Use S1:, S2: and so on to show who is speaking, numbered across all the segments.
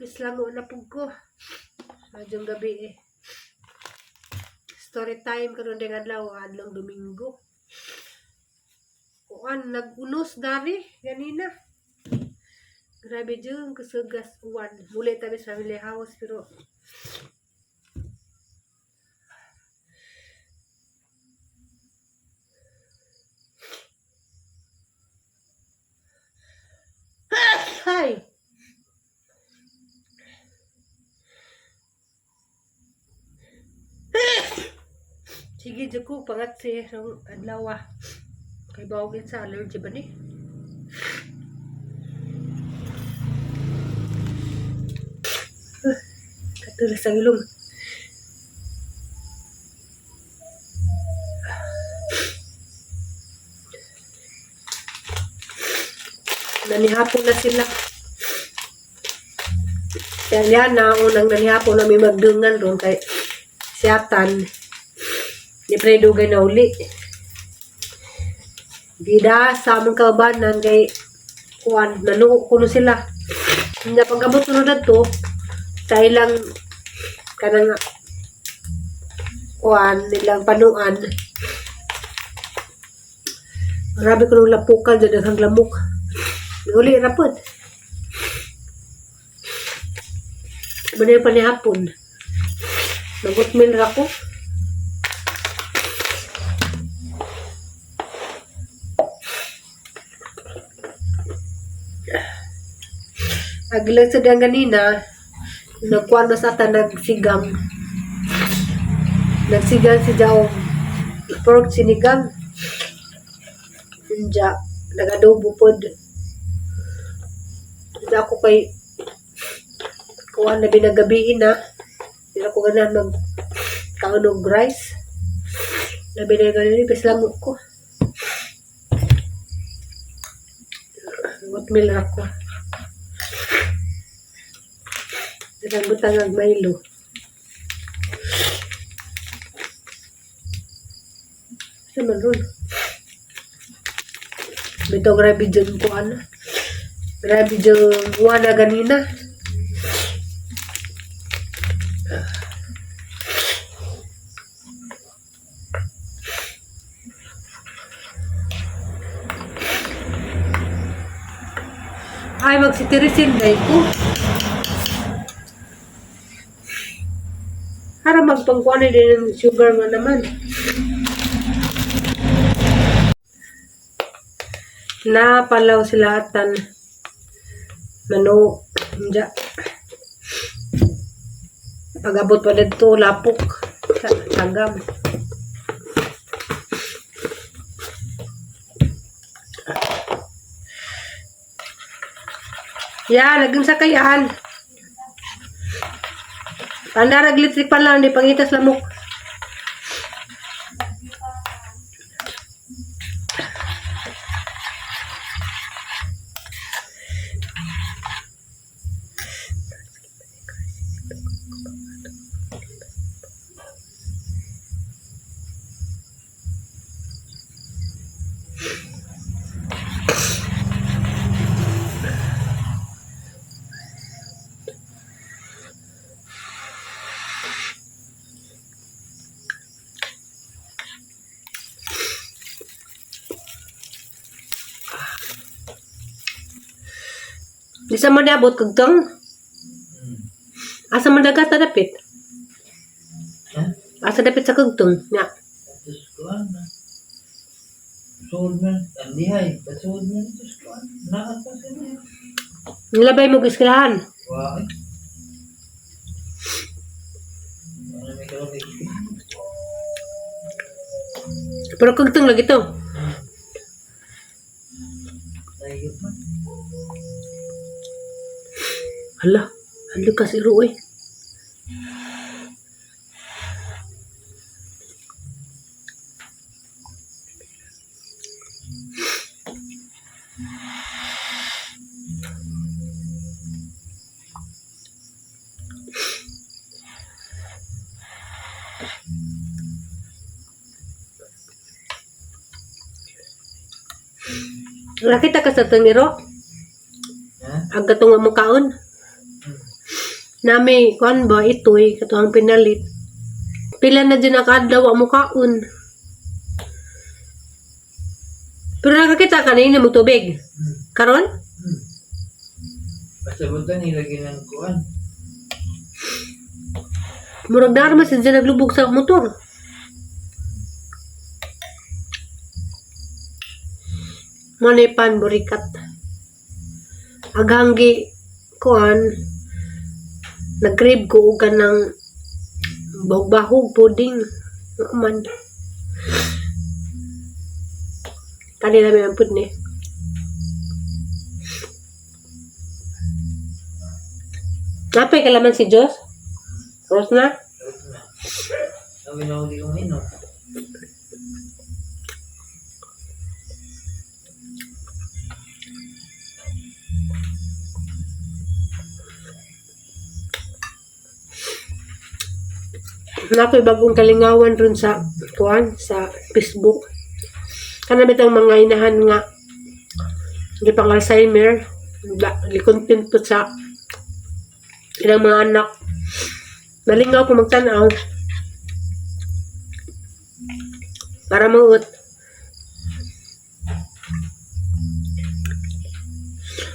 S1: Pislamo na pug ko. Madyong gabi eh. Story time karon ding adlaw, adlong Domingo. Kuan, nag-unos dari ganina. Grabe jud kasugas uwan. Muli tabi sa family house pero ay! Sige jud ko pangatsi rong adlaw ah. Kay bawog sa allergy ba ni? Katulad sa ilong. Nanihapon na sila. Kaya yan na unang nanihapon na may magdungan ron kay siyatan. Ni Pre dugay na uli. Bida sa among kaubanan kay kuan naluho kuno sila. Hindi pag-abot kuno dadto sa ilang kanang kuan nilang panuan. Grabe kuno lapukan dyan daghang lamok. Uli ra pod. Manay pa ni hapon. Nagutmil ra ko. Agilang sa diyang ganina, nagkuan na sa ata nagsigang. Nagsigang si Jaong pork sinigang. Inja, nagadobo pod. Inja ako kay kuan na binagabiin na. Hindi ako ganahan mag kaon og rice. Labi na ganun, pislamo ko. Oatmeal ra ko. Daghang butang ag Milo. Sa man ron. Bitaw grabe dyan ko ano. Grabe dyan buwan na ganina. Ay, magsitirisin day ko. Para magpangkuan din ng sugar nga naman. Napalaw sila atan. Mano, hindi. Pag-abot pa dito, lapok. Sa tagam. Yan, naging sakayan. Pandarag litrik pa lang, di pangitas lamok. Di sa man niabot kagtong. Asa man dagat na dapit?
S2: Ha?
S1: Asa dapit sa kagtong? Nya.
S2: Tapos kuan na. Suod man. Ang lihay. Pasuod man. Tapos kuan. Naat pa sila.
S1: Nilabay mo giskilahan.
S2: Wa eh. Wala may kalabay.
S1: Pero kagtong lagi to.
S2: Layo man.
S1: Hala, hala kasi ro eh. Nakita ka sa tangiro?
S2: Ha?
S1: Ang katong mo kaon?
S2: Hmm.
S1: Nami kuan ba itoy katuang pinalit. Pila na din nakaadlaw wa mo kaon. Pero nakakita ka na mo tubig. Karon?
S2: Pasabutan nila ginang kuan.
S1: Murag darma sa dyan naglubog sa motor. Manipan burikat. Aganggi kuan nag-crave ko og kanang bahog-bahog puding man. Tali namin ang pud ni. Napay kalaman si Diyos? Rose na?
S2: Tapos na. Sabi na hindi kong inom.
S1: Nakoy bagong kalingawan ron sa kuan sa Facebook. Kana bitang mga inahan nga di pang Alzheimer, gi-content po sa ilang mga anak. Nalingaw ko magtan-aw para muot.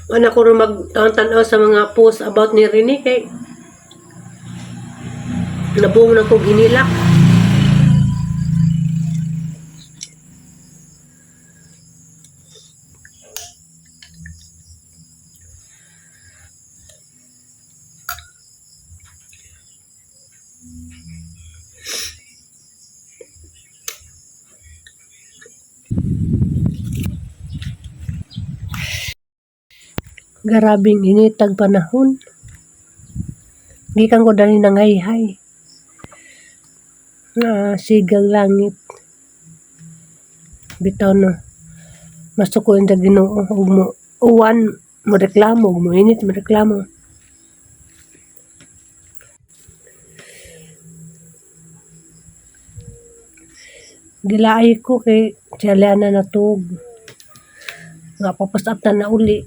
S1: Wala ko rin magtan-tanaw sa mga post about ni Rene kay nabuong na ko ginilak. Garabing initag panahon. Gikan ko dali nang hayhay. Nga sigang langit. Bitaw no. Masuko ang Ginoo ug mo uwan mo reklamo ug mo init mo reklamo. Gilaay ko kay siya na natug. Nga papasap na na uli.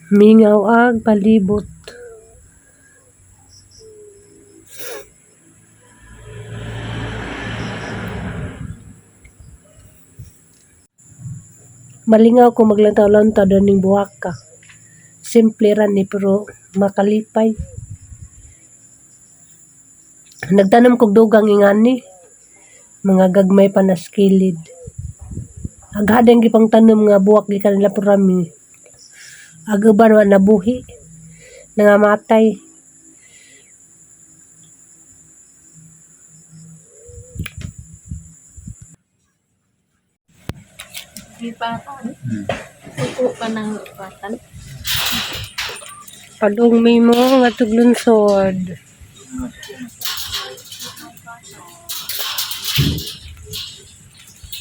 S1: Mingaw ag palibot. Malingaw ko maglantaw-lantaw ning buhaka. Simple ra ni pero makalipay. Nagtanom kog dugang ingani. Mga gagmay pa na skilid. Aghadang gipang tanom nga buwak gikan nila purami. Aguban wa nabuhi. Nangamatay.
S3: Lipatan. Upo pa ng lipatan.
S1: Padung may mo nga tuglunsod.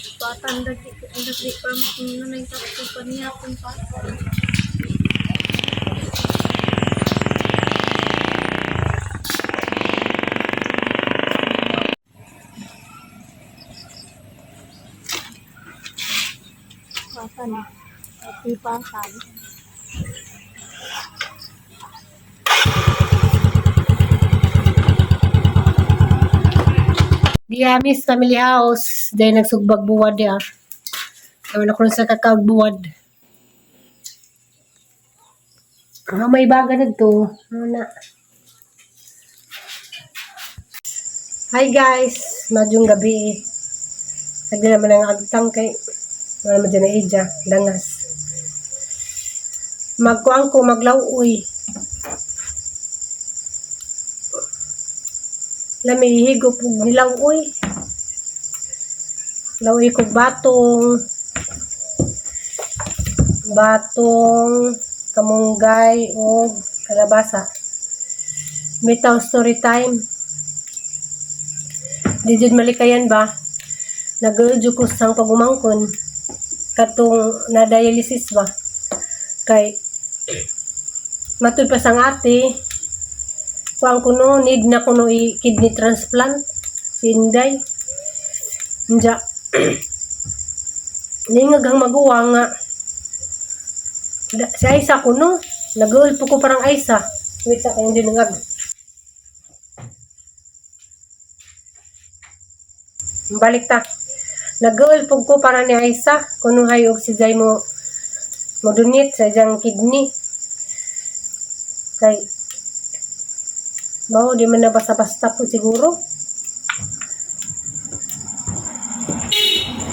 S3: Lipatan lagi lagi pa mo na yung tatlo pa niya kung patan. Patan. Lipatan.
S1: Diamis Family House. Dahil nagsugbag buwad ya. Ewan ako sa kakaag buwad. Ah, may baga na to. Ano na. Hi guys! Madyong gabi eh. Nagdi naman ang agtang kay wala naman dyan na idya. Dangas. Magkuang ko, maglauoy. Lami higop og nilauoy. Lauoy kog batong. Batong, kamunggay, o kalabasa. Bitaw story time. Di jud malikayan ba? Nag-urge ko sang pagumangkon katong na dialysis ba? Kay matud pa sang ate, kuang kuno need na kuno i kidney transplant si Inday. Inja. Ningag ang maguwang nga Si Aisa kuno, nag-uulpo ko parang Aisa. Wait sa kayong dinungag. Balik ta. Nag-uulpog ko para ni Aisa. Kuno hay og si Jai mo mo donate sa iyang kidney. Kay Bao, di man na basta-basta po siguro.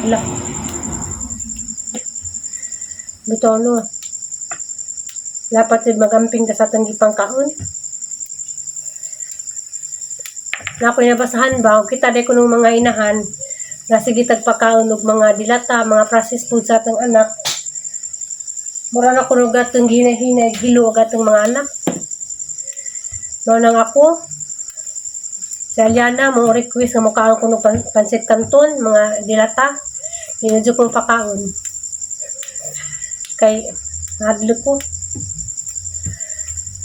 S1: Wala. Bitaw no. Dapat din magamping ka sa atong gipangkaon. Na ako'y nabasahan ba, kita day ko ng mga inahan, nga sige tagpakaon og mga dilata, mga processed food sa atong anak. Mura na kuno gatong ginahinay, gilo ang atong mga anak. Mao nang ako, si Aliana, mo request nga mukaon ko ng pansit canton, mga dilata. Hindi na kong pakaon. Kay, ngadlo ko.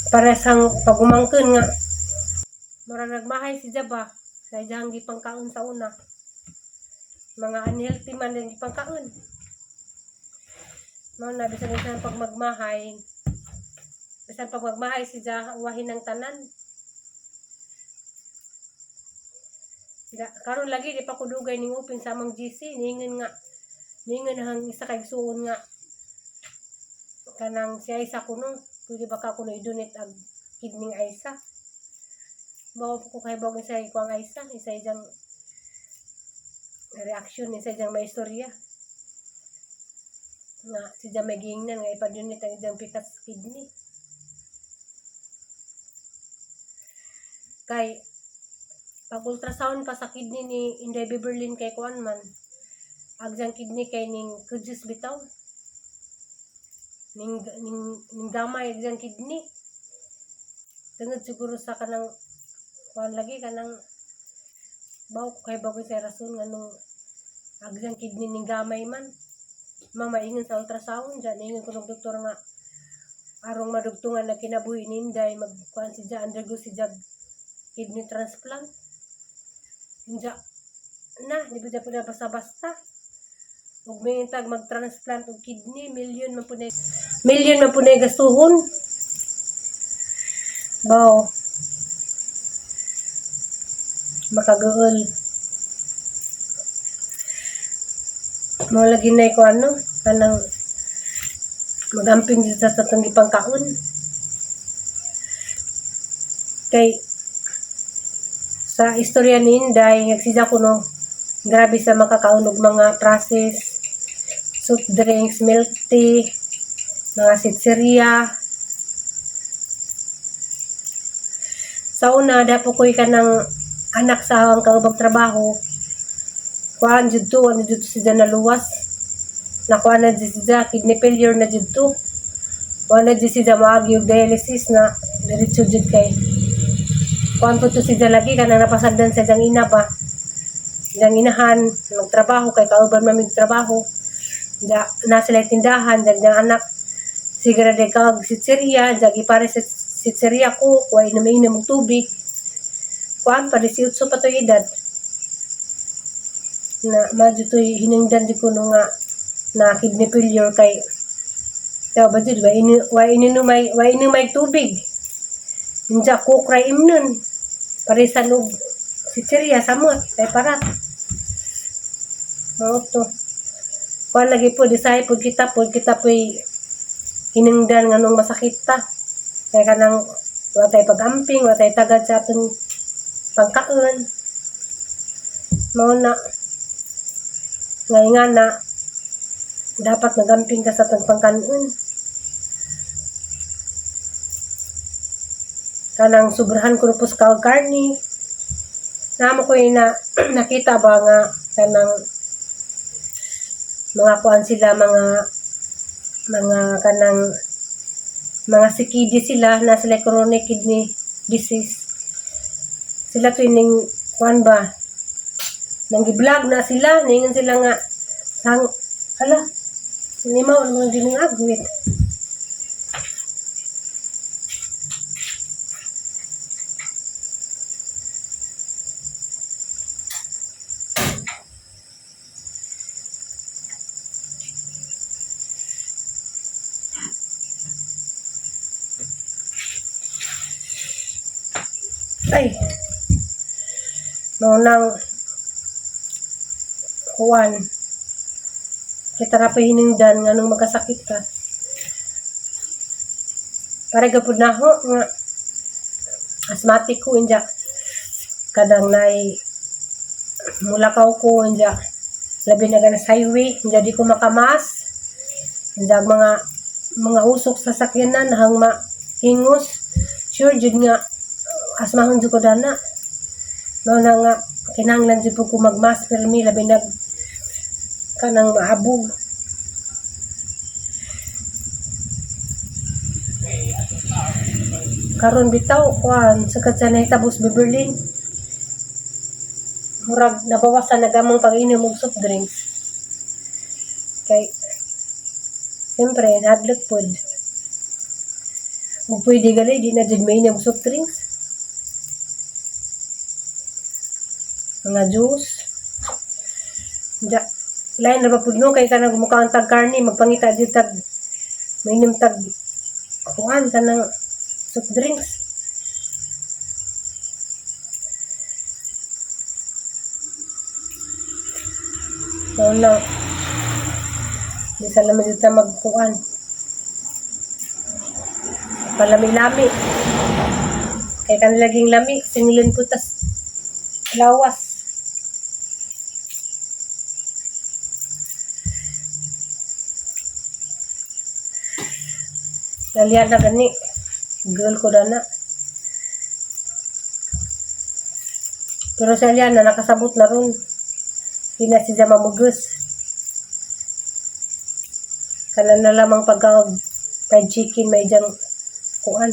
S1: Parehas ang pagumangkon nga. Mura nagmahay si Jaba. Sa iyang gipangkaon sa una. Mga unhealthy man din gipangkaon. Mao na bisan bisan pag magmahay. Bisan pag magmahay si Ja, uwahin ng tanan. Karon lagi di pa ko dugay ning open sa among GC, niingon nga niingon hang isa kay igsuon nga kanang si Aisa kuno, pwede ba ka kuno i-donate ang kidney Aisa? Bawo po ko kay bawang isa ko ang Aisa, isa iyang reaction, isa iyang may istorya. Nga si Jam may giingnan nga ipa-donate ang iyang pikas kidney. Kay pag ultrasound pa sa kidney ni Inday Beverlyn kay kuan man, agsang kidney kay ning kudjus bitaw. Ning gamay agsang kidney. Tungod siguro sa kanang kuan lagi kanang bawo ko kay bago sa rason nganong agsang kidney ning gamay man. Mama ingon sa ultrasound dyan, ingon ko ng doktor nga arong madugtungan na kinabuhi ni Inday magkuan si Ja, undergo si Jag kidney transplant. Inja na, di ba po na basta-basta. Ug mingintag mag-transplant og kidney, milyon man po na milyon man po na gastuhon. Bao. Makaguol. Mao lagi na ko ano, kanang magamping dito sa atong gipangkaon. Kay sa istorya ni Inday, nagsisa ko no, grabe sa makakaon og mga process, soft drinks, milk tea, mga sitseria. Sa una, dapo ko'y kanang anak sa awang kaubang trabaho. Kuan jud to, ano jud to siya naluwas. Nakuha na jud siya, kidney failure na jud to. Wala jud siya maagi og dialysis na diretso jud kay. Kuan po to siya lagi kanang napasagdan sa iyang ina ba. Iyang inahan nagtrabaho kay kauban man mig trabaho. Ja, na sila tindahan, jag niyang anak sigara de kag sitseria, jag ipare sa sitseria ko, kuha inom-inom og tubig. Kuan pa 18 pa to edad. Na madyo to'y hinungdan di ko no nga na kidney failure kay daw ba jud wa inumay wa inumay tubig. Inja ko kray imnon. Parisan og sitseria samot kay parat. Mao to. Kuan lagi po desire po kita po'y hinungdan nganong masakit ta. Kay kanang wa tay pag-amping, wa tay tagad sa atong pagkaon. Mao na ngay nga na dapat nagamping ka sa atong pangkanon. Kanang sobrahan ko pus ka og karne. Namo ko na nakita ba nga kanang mga kuan sila mga kanang mga sikidi sila na sila chronic kidney disease. Sila to ning kuan ba nang gi-vlog na sila ningon sila nga sang hala ni mao ang dinungag wait. Ay. Mao nang kuan. Kita ra pa hinungdan nganong magkasakit ka. Para gapud naho nga asthmatic ko inja. Kadang nay mulakaw ko inja. Labi na gana sa highway, inja di ko makamas. Inja ang mga usok sa sakyanan hang mahingos. Sure jud nga asmahon jud ko dana. Mao na nga kinahanglan jud po ko magmask permi labi na kanang maabog. Karon bitaw kuan sagad sa nahitabo sa Beverly. Murag nabawasan na gamong pag-inom og soft drinks. Kay siyempre nahadlok pod. Ug pwede gali di na jud mainom og soft drinks. Mga juice. Ja, lain ra ba pud no kay kanang mukaon tag karne magpangita jud tag mainom tag kuan kanang soft drinks. Mao na di sa naman jud ta magkuan. Palami-lami. Kay kan laging lami, singilon po tas lawas. Lalian na gani. Girl ko na. Pero sa Aliana, nakasabot na ron. Di na siya mamugos. Kana na lamang pagka fried chicken, may diyang kuan.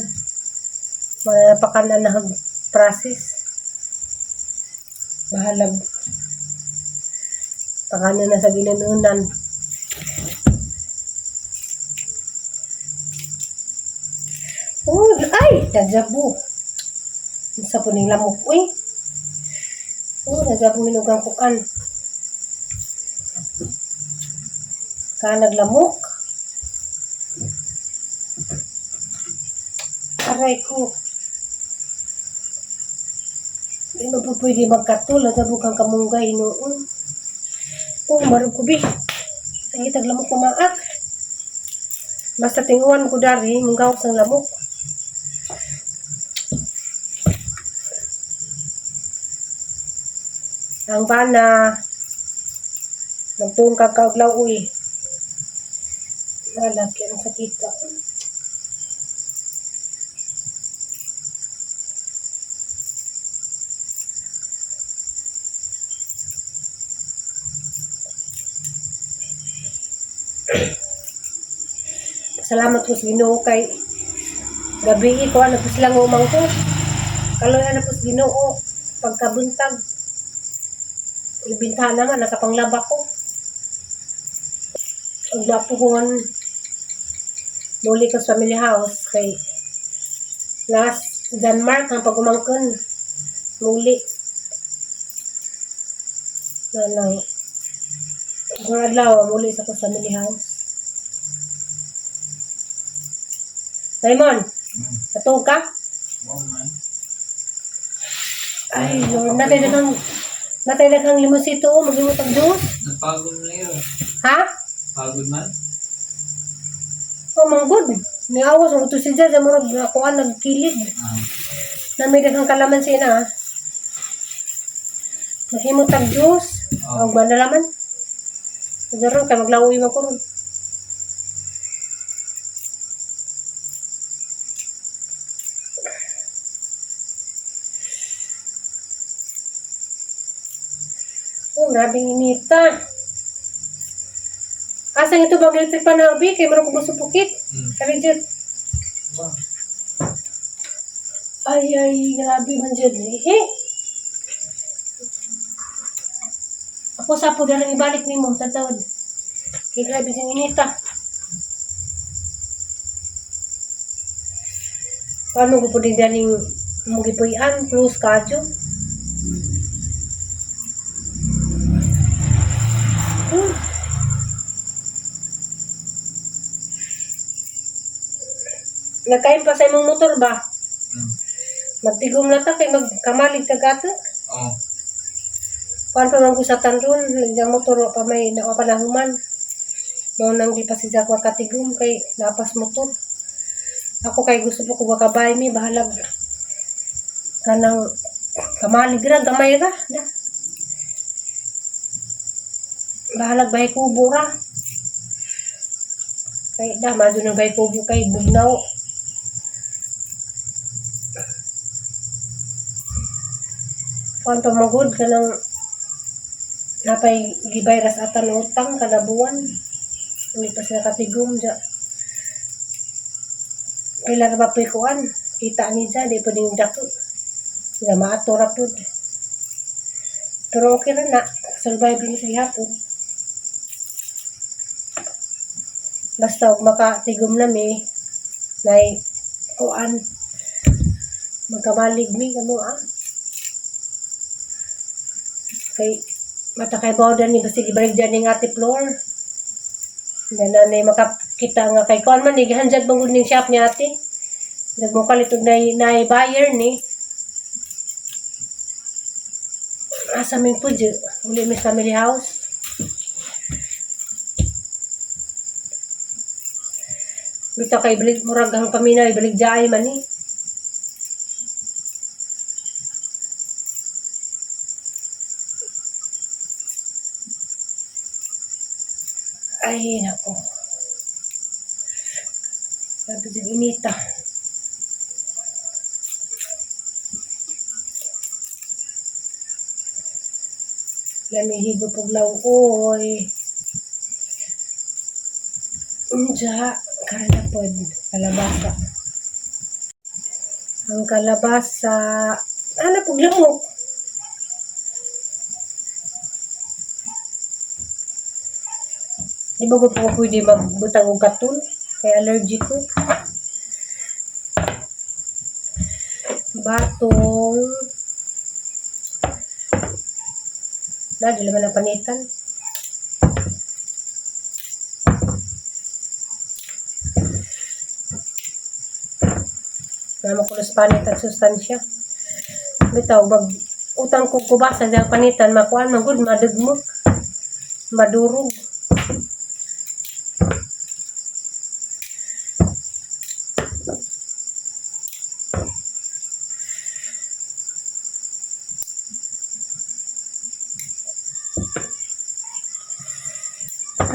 S1: Manapakan na nahag process. Bahalag. Pakano na sa ginanunan. Oh, ay! Najabu. Isa po ning lamok. Uy! Oh, najabu hinugang kuan. Kanag lamok. Aray ko. Di man po pwede magkatul. Najabu kang kamunggay noon. Oh, marag ko bi. Sige, taglamok kumaak. Basta tinguan ko dari, munggaw sang lamok. Ang bana, magtuong kag kauglaw, uy. Lalaki ang sakita. Salamat ko sa Ginoo kay gabi ko ano po silang umang ko. Kaloy ano po sa Ginoo pagkabuntag. Ibintahan naman nakapanglaba ko. Ug napuhon muli ko sa family house kay last Denmark ang pagumangkon muli na nang kung adlaw muli sa ko sa family house. Raymond, patog ka?
S2: Wow man.
S1: Ay, Lord, natay na kang limosito, oh, maghimot ang juice.
S2: Napagod na yun.
S1: Ha?
S2: Pagod man?
S1: Oh, manggod. Niawas, ang utos siya, sa murag nakuha, nagkilid.
S2: Ah.
S1: Na may daghang kalamansi na, ah. Maghimot ang juice.
S2: Oh.
S1: Og manalaman. Pero kay maglawoy man ko ron. Oh, grabing inita. Asa ito bang electric pan na ubi? Kay marang kumusupukit. Kalijit.
S2: Wow.
S1: Ay, ay, grabe man dyan. Eh, ako sa po na lang ibalik nimo sa taon. Kay grabe sing inita. Paano ko po din daning mugipuy-an, close kadyo. Nagkain pa sa imong motor ba?
S2: Hmm.
S1: Magtigom na ta kay magkamalig ta gato.
S2: Oo.
S1: Kuan pa man ko sa tanron, ang motor wa pa may nawa pa nahuman. Mao nang di pa si Jack makatigom kay napas motor. Ako kay gusto po ko makabay mi bahalag kanang kamalig ra gamay ra da. Bahalag bay kubo ra. Kay da madto ng bay kubo kay bugnaw. Kuan pa magud kanang napay gibay ras atan utang kada buwan. Hindi pa sila katigom dya. Pila ra ba po'y kuan? Kita ni dya, di pa din dako. Nga maato ra pod. Pero okay ra na. Survive din sa hapon. Basta og makatigom na mi, nay kuan, magkamalig mi kamo ah. Kay mata kay bawdan ni basig ibalik dyan ning ate floor. Na nanay makakita nga kay kuan man ni gihanjad bangod ning shop ni ate. Nagmukalit og nay buyer ni. Asa min po di uli mi sa family house. Bitaw kay balik murag ang paminaw ibalik jaay man ni. Ay nako. Grabe din inita. Lami higo puglaw oy. Unja, karon na pod kalabasa. Ang kalabasa, ana pug lamok. Di ba ko po pwede magbutang og katul? Kay allergic ko. Batong. Na, di naman ang panitan. Nama ko sa panit at sustansya. Bitaw, bag utang ko kubasa diyang panitan, makuan, magud, madugmok, madurog.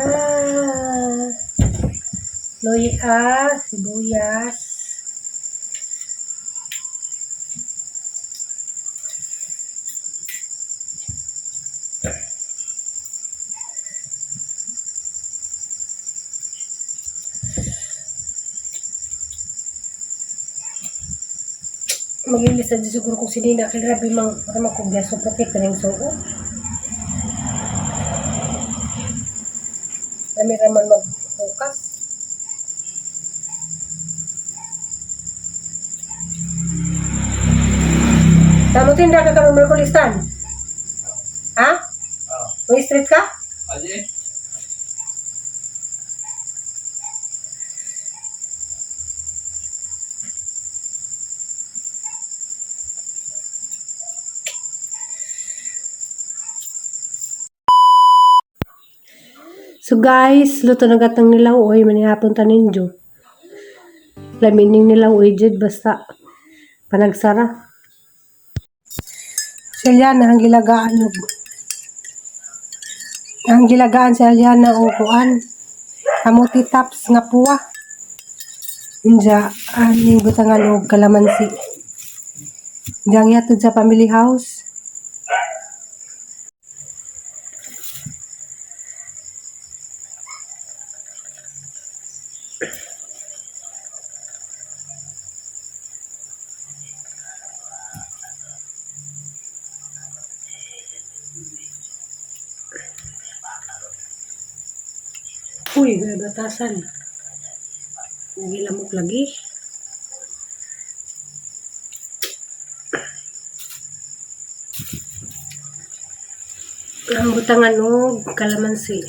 S1: Ah, luya, sibuyas. Magilis na di siguro kung sinina kay grabe mang ramang kong suffocate na yung suo. Dami raman mag-focus. Tamo tinda ka karon Merkulistan? Ha?
S2: Oo.
S1: May street ka?
S2: Adi eh.
S1: So guys, luto na gatang nilaw oy manihapon ta ninyo. Lamining nilaw oy jud basta panagsara. Si Eliana ang gilagaan og ang gilagaan si Eliana og kuan kamuti tops nga puwa. Inja aning butangan og kalamansi. Diyang yatod sa family house. Uy, batasan. Nagilamok lagi. Ang butangan og kalamansi.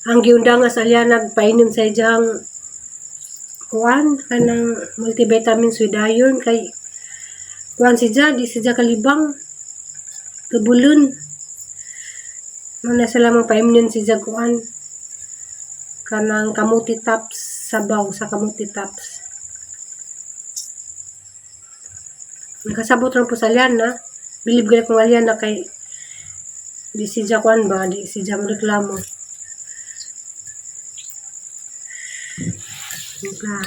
S1: Ang giundang nga sa Aliana painom sa iyang kuan kanang multivitamins with iron kay kuan si Ja, di si Ja kalibang tubulon. Muna sila mang paimnon si Ja kuan kanang kamuti tops, sabaw sa kamuti tops. Nakasabot rin po sa Aliana. Bilib gani kong Aliana kay di si Ja kuan ba, di si Ja mo reklamo.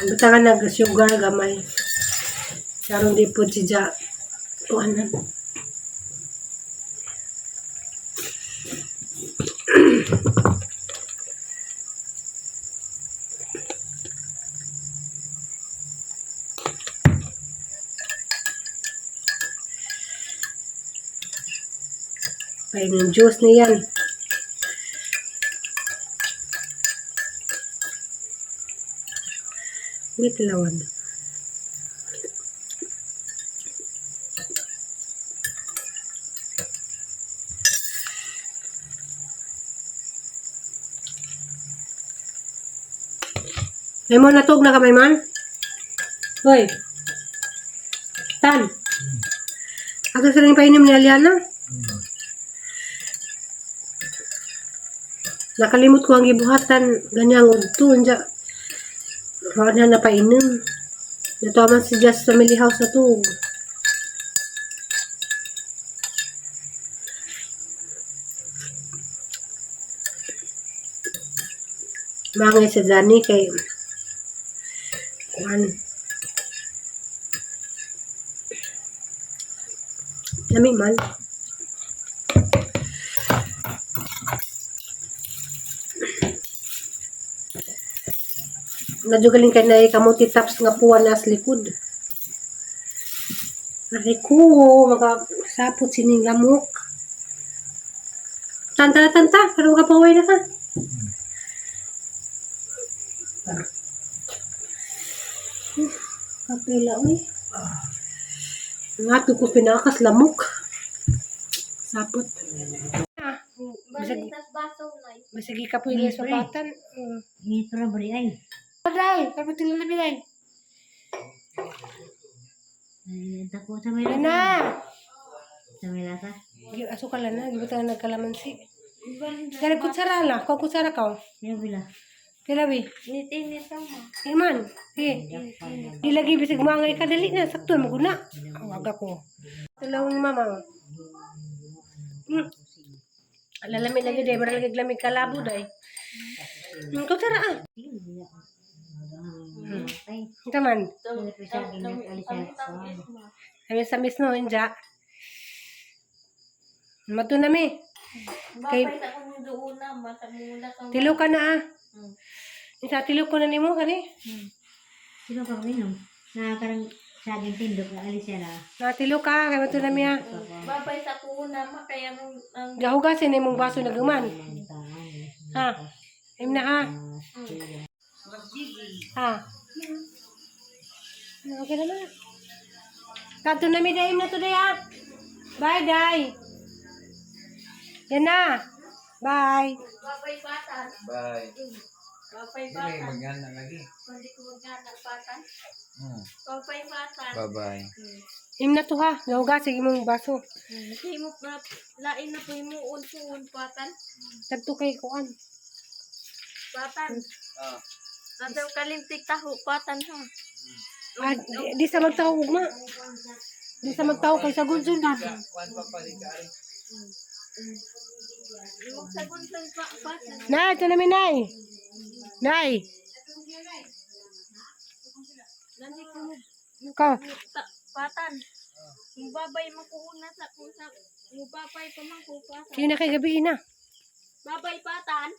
S1: Basta nga nag-sugar gamay. Karon di po si Ja kuan na. Ay, yung juice niyan. Wait lawan. May mo natug na kamay man? Hoy. Tan. Ato sa rin painom ni Aliana? Nakalimot ko ang gibuhatan ganyang udto unja. Wa na napainom. Natuwa man si Just Family House na tuog. Mangay sa Dani kay kuan. Lami man. Nadugaling kay na kamuti tops nga puwan na sa likod. Aray ko, makasapot sining lamok. Tanta na tanta, pero makapaway na ka. Kapila, uy. Nga ko pinakas lamok. Sapot. Ah, Bisag,
S3: Balik tas baso na.
S1: bisag ikapoy niya sa batan.
S4: Ngito ra bri ay.
S1: Aray, kaputin na bilay.
S4: Ay, dako sa may
S1: Yan
S4: lasa.
S1: na.
S4: Sa may lasa.
S1: Asukal na, gibutan na nagkalamansi.
S3: Balik tas
S1: Dali kutsara na, ko kutsara ka.
S4: Sino bila?
S1: Pila bi?
S3: Nitinit mo.
S1: Iman, sige. Di lagi bisag mangay ka dali na sakto mo guna. Wag ako. Tulawang mama. Lalami lagi day, bara lagi lamig kalabo day. Kutsara ah.
S4: Ay,
S1: Ito man.
S4: sino pa siya ginat alisa.
S1: Kami sa mismo inja. Mato na mi. Kay-
S3: Babay sa kong doon na, matamula ka.
S1: Tilo ka na ah. Isa tilo ko na nimo kani.
S4: Sino ka minom? Nakakarang saging tindok na alisa na.
S1: Natilo ka kay mato na mi ah.
S3: Babay sa kuna ma kaya nung ang
S1: Gahugasin imong baso na guman. Ha. Im na ha. Ha. Okay na na. Kadto na mi day na today ha. Bye day. Yan na. Bye.
S3: babay patan.
S2: Bye.
S3: Babay
S2: Hindi may
S3: patan.
S2: magana lagi.
S3: Hindi ko magana patan.
S2: Hmm.
S3: Babay patan.
S2: Bye-bye.
S1: Im na to ha. Gahugasin imong baso.
S3: Himok na lain na po himuon puon patan.
S1: Tagto kay kuan.
S3: Patan.
S2: Ah.
S3: Nadaw kalintik taho patan ha.
S1: Ah, di sa magtawo ugma. Di sa magtawo kay sa gunsun na.
S2: Kuan pa pa ka ari.
S3: Imong sagunsan pa patan.
S1: Nay, ito namin, Nay. Nay.
S3: Nani ko mo
S1: Ka.
S3: patan. Mubabay man ko una sa kung sa mubabay pa man ko patan.
S1: Kaya na kay gabi na.
S3: Babay patan.